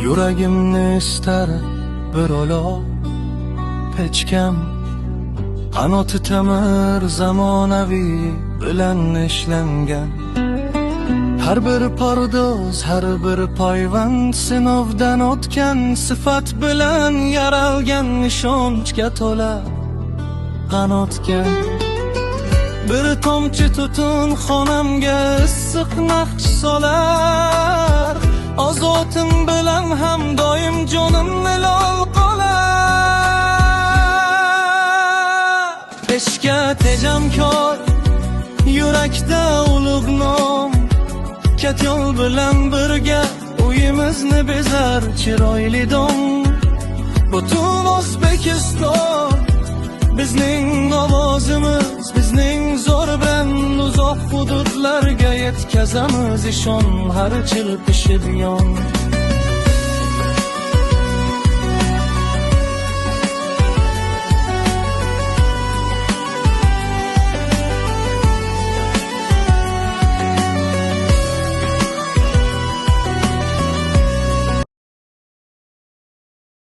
Yuragimni istar bir olov pechkam, qanoti temir, zamonaviy bilan ishlangan. Har bir pardoz, har bir payvand sinovdan o'tgan, sifat bilan yaralgan, ishonchga to'la qanotga. Bir tomchi tutun xonamga issiq naqsh solar, Azotim bilan ham doim jonim lol qolar. Pechka tejamkor, yurakda ulug' nom, Katyol bilan birga uyimizni bezar chiroyli dom. Butun O'zbekiston bizning ovozimiz, bizning zo'r brend, uzoq hududlarga yetkazamiz, ishon, har chirpishib yon.